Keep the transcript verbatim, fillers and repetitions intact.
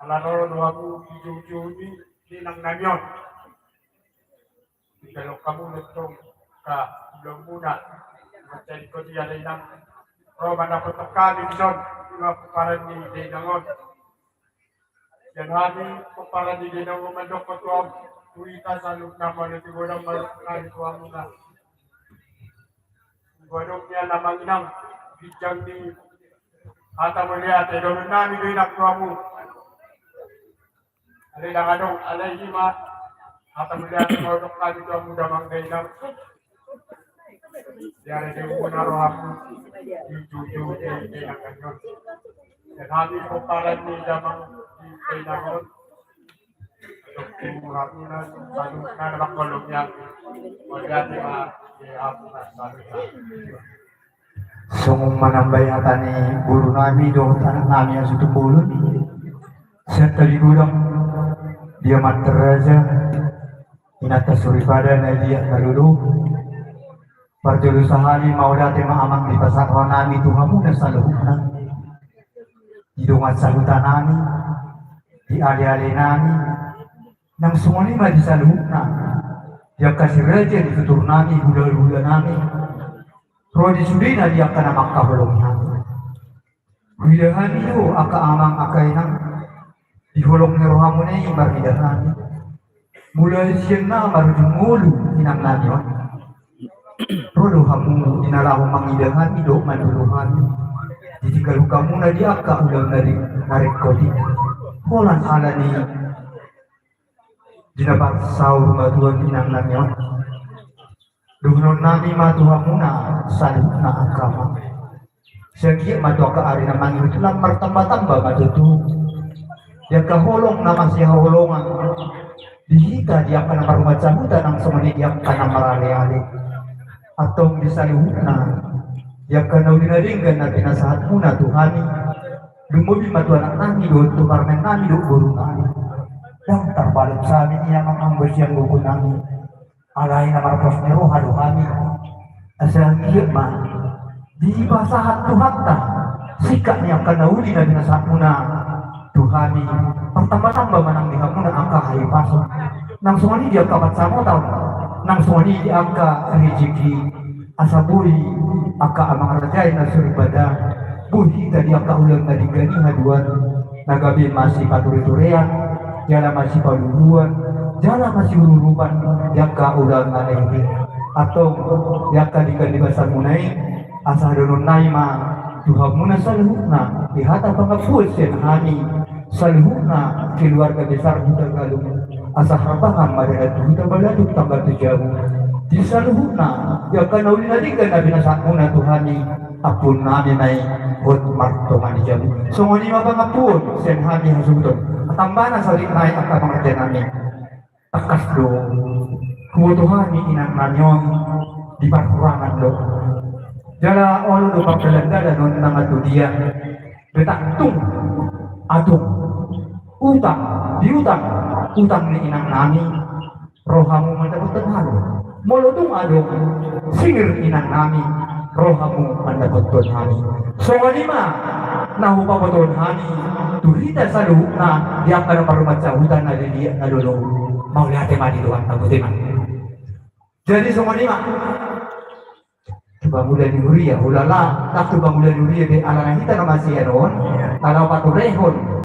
Ala ro do hamu di joujou ni inang nami on. Dijalo hamu nentong ka ulomuna. Mansai ko dia inang. Ro mandapothon hami dison. Ima pomparan ni inang on. Jadi hami pomparan ni inang on mandok tu hamu. Tu hita saluhutna molo tu godang mandok hami tu hamuna. Godang ni inang nami inang. Ginjang ni hata mauliate dohonon nami do inang tu hamu. Alai dang adong, alai ima hata mauliate molo didok hami tu hamu damang dainang. Di ari di umur na rohamu di joujou di dainang on. Dan hami pomparan ni damang di dainang on. Untuk tu hamuna saluhutna damang holong yang mauliate ma di hamuna saluhutna. Songon manambai hata ni boru nami dohot anak nami Hasuhuton Bolon. Sian tabi godang di amanta raja, inanta soripada na liat na lolo. Parjolo sahali mauliate ma amang di pasahat roha nami tu hamuna saluhutna. Di dongan sahuta nami, di aleale nami, nang songon i ma di saluhutna. Di angka si raja, di tutur nami, hulahula nami. Ro di sudena di angka na mangkaholongi hami. Huida hami do angka amang angka inang. Di holong ni rohamuna i marnida hami. Mulai sian na marujung ngolu inang nami on. Ro do hamu di na laho mangida hami dohot mandulu hami. Ditinggalhon hamuna di angka ulaon na ringkot i. Holan ala ni di na parsaur matua ni inang nami on. Dohonon nami ma tu hamuna saluhutna angka amang. Sai anggiat ma tu angka ari na mangihut lam martamba-tamba ma tutu di angka holong na masihaholongan di hita di angka na marhumata-hata nang songon i di angka na maraleale. Antong di saluhutna di angka na uli na denggan na pinasahatmuna tu hami. Lumobi ma tu anak nami dohot tu parumaen nami dohot boru nami. Dang tarbalut hami ia manganggo sian gogo nami. Alai na marpos ni roha do hami. Asa anggiat ma dipasahat Tuhanta singkat ni angka na uli na pinasahatmuna tu hami. Martamba-tamba ma nang di hamuna angka hahipason, nang songon i di angka pansamotan, nang songon i di angka rejeki. Asa boi angka amang raja i na soripada, boi hita di angka ulaon na denggan i haduan, na gabe masipatureturean, jala masipaluluan, jala masiururupan di angka ulaon na lain i. Antong di angka denggan ni basamuna i, asa dohonon nami ma tu hamuna saluhutna di hata pangampuon sian hami saluhutna keluarga besar Hutagalung. Asa harbangan ma dalan tu huta, balatuk tangga tu jabu. Di saluhutna di angka na uli na denggan na pinasahatmuna tu hami, ampuon nami ma i hot martonga ni jabu. Songon i ma pangampuon sian hami hasuhuton. Tambana saotik nai angka amang raja nami. Tangkas do huboto hami inang nami on di parhurangan do. Jala olo do pardalandalan on nang tu dia. Betak tung atung utang, di utang, utang ni inang nami, ro hamu mandapothon hami. Molo tung adong singir inang nami, ro hamu mandapothon hami. Songon i ma na hupabotohon hami tu hita saluhutna di angka na marhumata-hata na liliat na lolo. Mauliate ma di Tuhanta, botima. Jadi songon i ma. Tu pangula ni huria, ulala, ndang tu pangula ni huria be, alana hita na masian on, na laho paturehon.